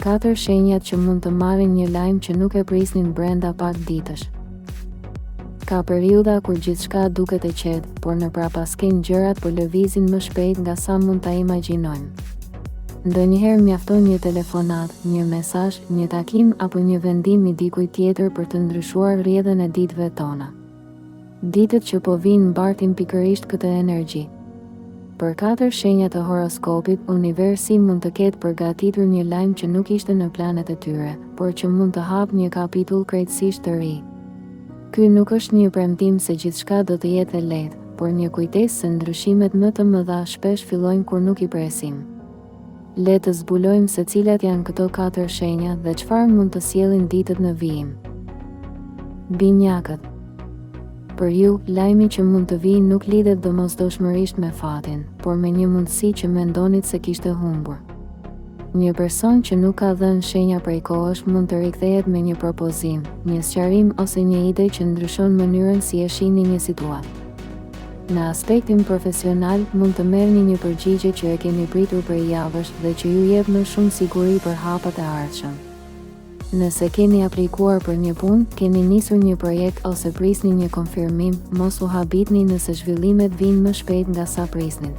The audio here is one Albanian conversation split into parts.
Katër shenjat që mund të marrin një lajm që nuk e prisnin brenda pak ditësh. Ka periudha kur gjithçka duket e qetë, por në prapaskenë gjërat po lëvizin më shpejt nga sa mund ta imagjinojmë. Ndonjëherë mjafton një telefonatë, një mesazh, një takim apo një vendim i dikujt tjetër për të ndryshuar rrjedhën e ditëve tona. Ditët që po vijnë mbartin pikërisht këtë energji. Për katër shenjat e horoskopit, universi mund të ketë përgatitur një lajm që nuk ishte në planet e tyre, por që mund të hapë një kapitull krejtësisht të ri. Ky nuk është një premtim se gjithçka do të jetë e lehtë, por një kujtesë se ndryshimet më të mëdha shpesh fillojnë kur nuk i presim. Le të zbulojmë se cilat janë këto katër shenja dhe çfarë mund të sjellin ditët në vijim. Binjakët. Për ju, lajmi që mund të vijë nuk lidhet domosdoshmërisht me fatin, por me një mundësi që mendonit se kishte humbur. Një person që nuk ka dhënë shenja prej kohësh mund të rikthehet me një propozim, një sqarim ose një ide që ndryshon mënyrën si e shihni një situatë. Në aspektin profesional, mund të merrni një përgjigje që e keni pritur prej javësh dhe që ju jep më shumë siguri për hapat e ardhshëm. Nëse keni aplikuar për një punë, keni nisur një projekt ose prisni një konfirmim, mos u habitni nëse zhvillimet vijnë më shpejt nga sa prisnit.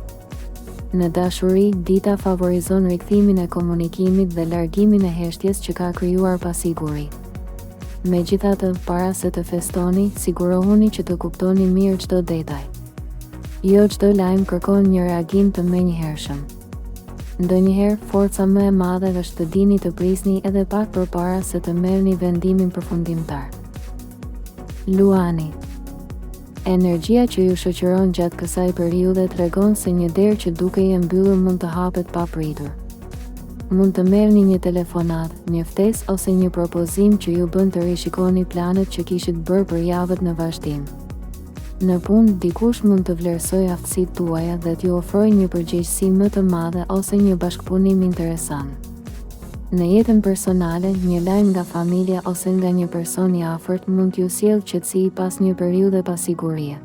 Në dashuri, dita favorizon rikthimin e komunikimit dhe largimin e heshtjes që ka krijuar pasiguri. Megjithatë, para se të festoni, sigurohuni që të kuptoni mirë çdo detaj. Jo çdo lajm kërkon një reagim të menjëhershëm. Ndonjëherë, forca më e madhe është të dini të prisni edhe pak përpara se të merrni vendimin përfundimtar. Luani Energjia që ju shoqëron gjatë kësaj periudhe tregon se një derë që dukej e mbyllur mund të hapet papritur. Mund të merrni një telefonatë, një ftesë ose një propozim që ju bën të rishikoni planet që kishit bërë për javët në vazhdim. Në punë, dikush mund të vlerësojë aftësitë tuaja dhe t'ju ofrojë një përgjegjësi më të madhe ose një bashkëpunim interesant. Në jetën personale, një lajm nga familja ose nga një person i afërt mund t'ju sjellë qetësi pas një periudhe pasigurie.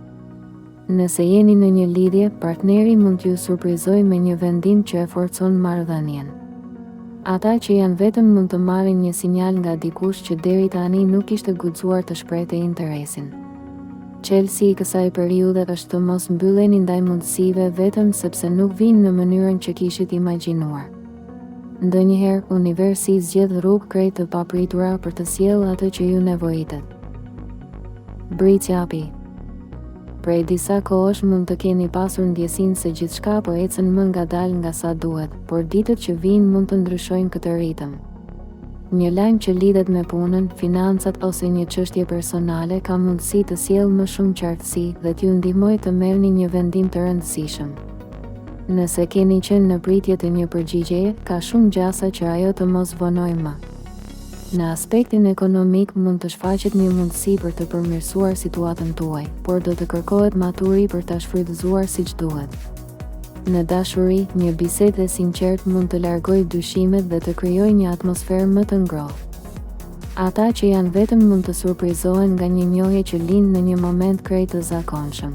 Nëse jeni në një lidhje, partneri mund t'ju surprizojë me një vendim që e forcon marrëdhënien. Ata që janë vetëm mund të marrin një sinjal nga dikush që deri tani nuk kishte guxuar të shprehte interesin. Çelësi i kësaj periudhe është të mos mbylleni ndaj mundësive vetëm sepse nuk vijnë në mënyrën që kishit imagjinuar. Ndonjëherë, universi zgjedh rrugë krejt të papritura për të sjellë atë që ju nevojitet. Bricjapi Prej disa kohësh mund të keni pasur ndjesinë se gjithçka po ecën më ngadalë nga sa duhet, por ditët që vijnë mund të ndryshojnë këtë ritëm. Një lajm që lidhet me punën, financat ose një çështje personale ka mundësi të sjellë më shumë qartësi dhe t'ju ndihmojë të merrni një vendim të rëndësishëm. Nëse keni qenë në pritje të një përgjigjeje, ka shumë gjasa që ajo të mos vonojë më. Në aspektin ekonomik mund të shfaqet një mundësi për të përmirësuar situatën tuaj, por do të kërkohet maturi për ta shfrytëzuar siç duhet. Në dashuri, një bisedë e sinqertë mund të largojë dyshimet dhe të krijojë një atmosferë më të ngrohtë. Ata që janë vetëm mund të surprizohen nga një njohje që lind në një moment krejt të zakonshëm.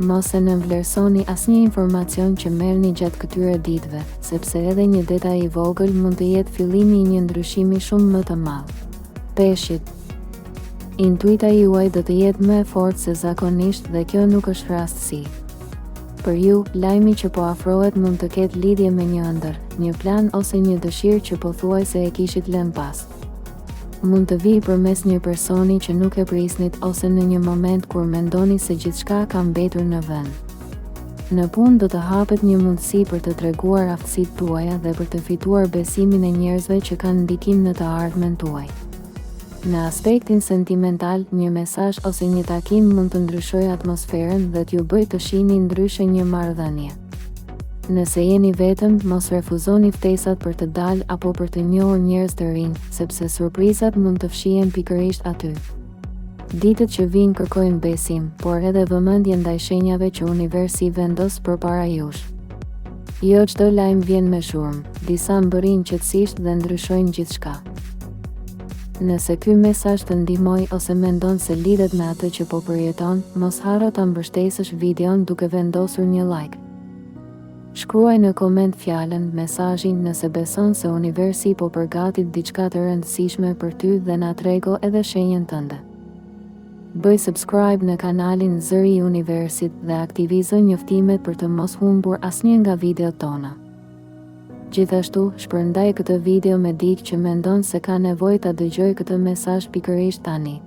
Mos e nënvlerësoni asnjë informacion që merrni gjatë këtyre ditëve, sepse edhe një detaj i vogël mund të jetë fillimi i një ndryshimi shumë më të madh. Peshqit. Intuita juaj do të jetë më e fortë se zakonisht dhe kjo nuk është rastësi. Për ju, lajmi që po afrohet mund të ketë lidhje me një ëndërr, një plan ose një dëshirë që pothuajse e kishit lënë pas. Mund të vijë përmes një personi që nuk e prisnit ose në një moment kur mendoni se gjithçka ka mbetur në vend. Në punë do të hapet një mundësi për të treguar aftësitë tuaja dhe për të fituar besimin e njerëzve që kanë ndikim në të ardhmen tuaj. Në aspektin sentimental, një mesazh ose një takim mund të ndryshojë atmosferën dhe t'ju bëjë të shihni ndryshe një marrëdhënie. Nëse jeni vetëm, mos refuzoni ftesat për të dalë apo për të njohur njerëz të rinj, sepse surprizat mund të fshihen pikërisht aty. Ditët që vijnë kërkojnë besim, por edhe vëmendje ndaj shenjave që universi vendos përpara jush. Jo çdo lajm vjen me zhurmë, disa mbërrijnë qetësisht dhe ndryshojnë gjithçka. Nëse ky mesazh të ndihmoi ose mendon se lidhet me atë që po përjeton, mos harro ta mbështesësh videon duke vendosur një like. Shkruaj në koment fjalën, mesazhin nëse beson se universi po përgatit diçka të rëndësishme për ty dhe na trego edhe shenjën tënde. Bëj subscribe në kanalin Zëri i Universit dhe aktivizo njoftimet për të mos humbur asnjë nga videot tona. Gjithashtu, shpërndaj këtë video me dikë që mendon se ka nevojë ta dëgjojë këtë mesazh pikërisht tani.